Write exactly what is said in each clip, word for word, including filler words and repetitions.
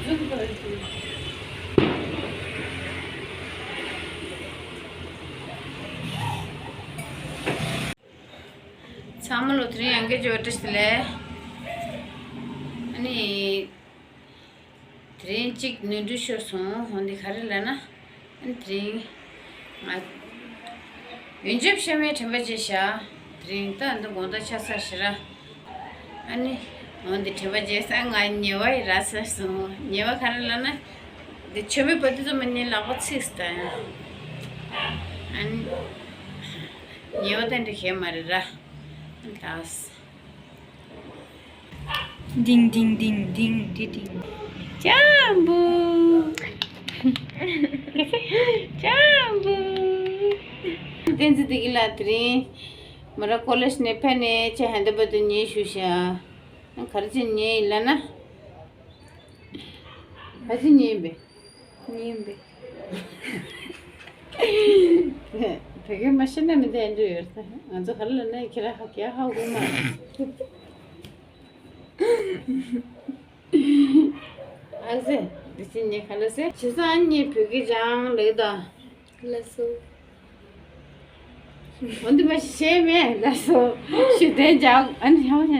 ཚང་མ་ལོ་དེ་རིང་ཡང་བསྐྱར་བཀྲ་ཤིས་བདེ་ལེགས། ཨ་ནི། དེ་རིང་གཅིག་ནོར་འཁྲུལ་ཤོར་སོང་། འོན་ཏེ་ག་རེ་ལབ་ན། ཨ་ནི་དེ་རིང་ང་ཡོན་ཆབ་ཤ་མའི་དྲན་པ་བརྗེད་བཞག་དེ་རིང་ད་འདི་དགོང་དག་ཆགས་ཚར་ཤག་ར། ཨ་ནི་འོན་ཏེ་དྲན་པ་བརྗེད་ས་ང་ཉེ་བ་ཡི་ར་ཟེར་སོང་། ཉེ་བ་ག་རེ་ལབ་ན། འདི་མཆོད་མེ་པ་དུས་ཚོད་མ་ཉན་ལག་པ་ཚིགས་སྟེ། ཨ་ནི་ཉེ་བ་དེ་འདྲ་གས་མ་རེད་ར། ཨ་ནི་ད། ཏིང་ཏིང་ཏིང་ཏིང་ཏི་ཏིང་། ཅམ་བུ། ཅམ་བུ། བསྟན་འཛིན་བདེ་སྐྱིད་ལགས་དེ་རིང་མོ་རང་ཀོ་ལེཇ་ནས་ཕེབས་ནས་ཁྱེད་ཧན་དི་པ་དུ་ཉལ་བཞུགས་ཤག་ག་རེ་བྱས་ཉལ་ཡིན་ལབ་ན། ག་རེ་བྱས་ཉལ་ཡིན་པས། ཉལ་ཡིན་པས། བོད་སྐད་མ་ཤེས་ན་མི་འདི་ཨེ་འདྲ་ཡོད་རེད། ང་ཚོ་ག་རེ་ལབ་ན་ཁྱེད་རང་ཧ་གི་ཧ་གོ་མ། ཨ་ཙི། འདི་ཕྱི་ཉིན་ག་ལ་ཟེར། བྱས་ཙང་ཨ་ནི་བོད་སྐད་སྦྱང་ལེགས་དང་། ལགས་སོ། འོ་འདི་མ་ཤེས་མེད་ལགས་སོ། ཞུ་དན་འཇག་ཨ་ནི་ཧ་ཧ།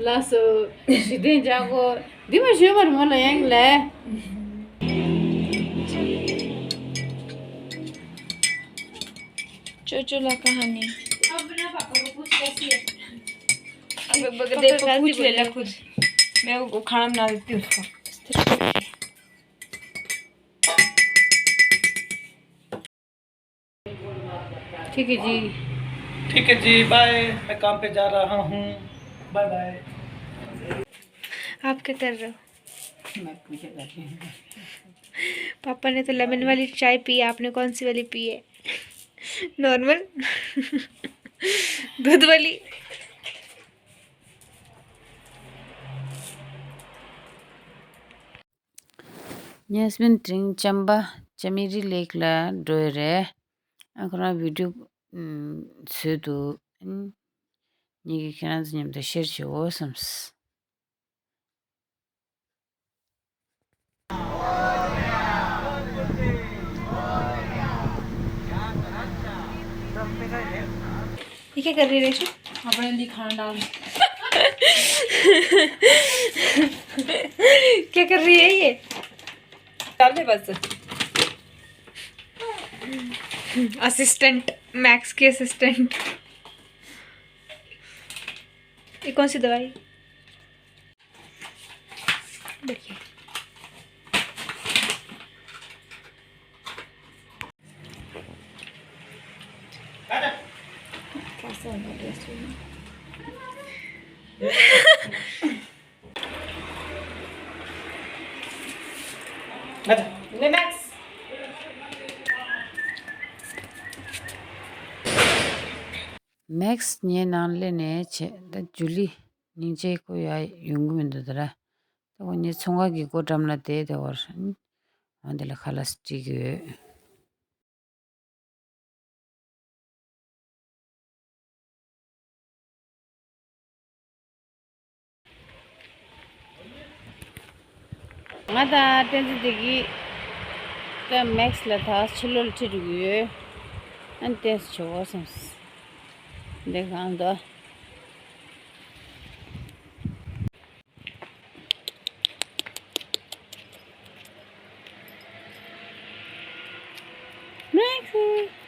ལགས་སོ། ཞུ་དན་འཇག་གོ་འདི་མ་ཤེས་མར་མོ་ལ་ཡང་ལས། चोचो ला कहानी। अब बगदे को पूछ लेना खुद। मैं वो खाना बना देती हूँ उसका। ठीक है जी। ठीक है जी, बाय। मैं काम पे जा रहा हूँ। Bye bye. आप क्या कर रहे हो? मैं पूजा कर रही हूँ। पापा ने तो लेमन वाली चाय पी है, आपने कौन सी वाली पी है? नॉर्मल। दूध वाली। ངས་སྨིན་དྲིན་ལྕམ་པ་ལྕམ་མི་རི་ལེགས་ལ་འགྲོ་ཡི་རེད། ཨ་ཁོ་རང་བི་ཌིའོ་བཟོས་འདུག་ཨ་ནི་ངེད་ཀྱིས་ཁྱེད་རང་ཚོ་མཉམ་དུ་ཤེར་བྱེད་འོ་བསམས། ये क्या कर रही है रेशु? अपने लिए खाना डाल। क्या कर रही है ये? डाल दे बस। असिस्टेंट, मैक्स की असिस्टेंट। ये कौन सी दवाई? देखिए। कैसा होगा टेस्ट में? ले मैक्स। मैक्स ངའི་ནང་སླེབས་ནས་བྱས། ད་ཇུ་ལི་སྙིང་རྗེ་ཁོ་ཡ་ཡོང་གི་མི་འདུག་ད་ར། ད་ཁོ་ངའི་ཚོང་ཁང་གི་སྒོ་འགྲམ་ལ་བསྡད་བསྡད་པར། འོ་འདི་ལ་ཁ་ལག་སྤྲད་ཀྱི་ཡོད། ང་དང་བསྟན་འཛིན་བདེ་སྐྱིད་ཀྱིས་མེག་སི་ལ་ད་ཕྱི་ལོགས་ལ་ཁྲིད་འགྲོ་གི་ཡོད། ཨ་ནི་ཏོག་ཙམ་བྱེད་དགོས་བསམས། འདི་གང་འདུག་མེག་སི།